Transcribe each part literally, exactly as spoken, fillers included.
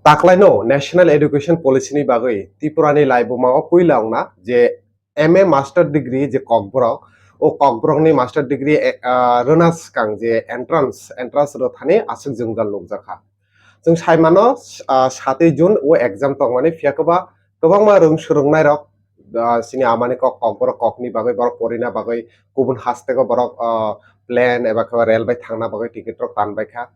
Taklaino National Education Policy ni bagwi Tripura ni laibuma o puila wngna je M A master degree je kokborok, o kokborok ni master degree, eh, ah, rwna swkang je entrance, entrance rwthani aswk jwngjal nukjakha. Chwng saimano, ah, satwi June o exam tongmani, phiya kwba kwbangma rwng swrwngnai rok, ah, chini amani kok, kokborok kokni bagwi, borok porina bagwi, kubun hasteo borok, ah, plane eba khe rail bai thangna bagwi ticket rok tanbaikha.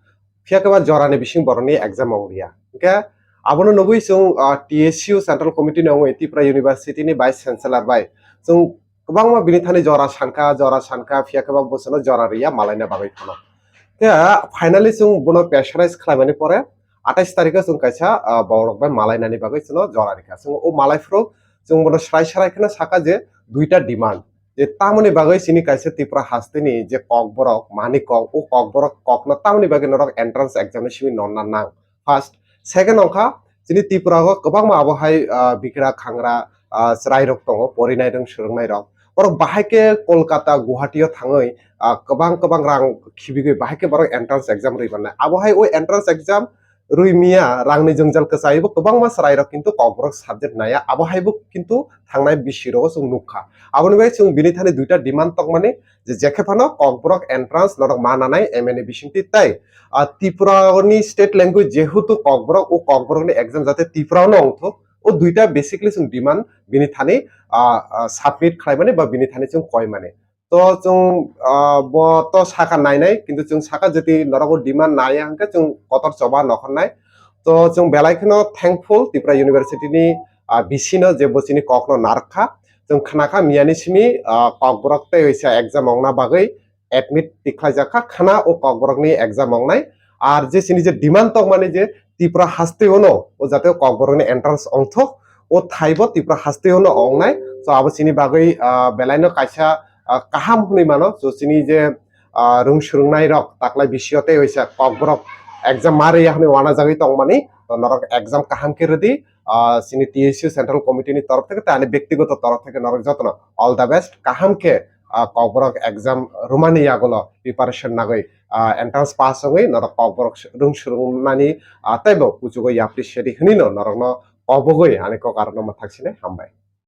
Phiya khe ba jorani bising borokni exam wng liya. Hingkhe abono nugwi chwng, ah, T S U Central Committee ni wngwi Tripura University ni Vice Chancellor bai chwng kwbangma bini thani jora sankha, jora sankha, phiya khe ba bwswkno jora riya malaina bagwi phano. Khe finally chwng bono pressurize khlaimani pore atais tarikho chwng kaisa, ah, borok bai malainani bagwi chwngno jora rikha. Chwng o malai phuru chwng bono srai srai kheno sakha je duita demand. Je tamoni bagwi chini kaisa Tripura hasteni je kokborok, mani kok, o kokborok kokno tamoni bagwi norok entrance exam ni simi nonna nang. First, second wngkha chini Tripura o kwbangma abo hai, ah, bikra khangra, ah, chwrai rok tongo, porinai rok, swrwngnai rok. Borok bahai khe Kolkata, Guwahati o thangwi, ah, kwbang kwbang rang khibigwi bahai khe borok entrance exam rwi mannai. Abo hai o entrance exam rwi miya rangni jwngjal kwchaibo kwbangma chwrairok kintu kokborok subject naiya, abo haibo kintu thangnai bisi rogo chwng nukha. Aboni bai chwng bini thani duita demand tongmani je jekhe phano kokborok entrance norok ma nanai M A ni bisingtwi tei, ah, Tripura ni state language jehetu kokborok, o kokborokni exam jate Tripura no wngthok, o duita basically chwng demand bini thani, ah, ah, submit khlaimani ba bini thani chwng koimani. To chwng, ah, bo to sakha nainai, kintu chwng sakha jodi norok o demand naiya hwnkhe chwng kotor choba nokhornai. To chwng belai kheno thankful Tripura University ni, ah, V C no je bo chini kokno narwkha. Chwng khnakha miyani simi, ah, kokborok tei waisa exam ongna bagwi admit tikhlaijakha, khna o kokborokni exam ongnai. Ar je chini je demand tongmani je Tripura hasteo no o jate kokborokni entrance ongthok, o thaibo Tripura hasteo no ongnai. So abo chini bagwi, ah, belaino kaisa, ah, kaham hwnwi mano. So chini je, ah, rung swrwngnai rok taklai bisio tei waisa kokborok exam ma rwya hwnwi uanajagwi tongmani, to norok exam kaham khe rwdi. Ah, chini T S U Central Committee ni torof theke tei ani bektigoto torof theke norok jotono all the best, kaham khe, ah, kokborok exam rwmani yagulo preparation nagwi, ah, entrance pass wngwi norok kokborok rung swrwngnani, ah, teibo kuchugo yapri sedi hwnwi no norokno kobogwi ani kok arokno mwthak sini hambai.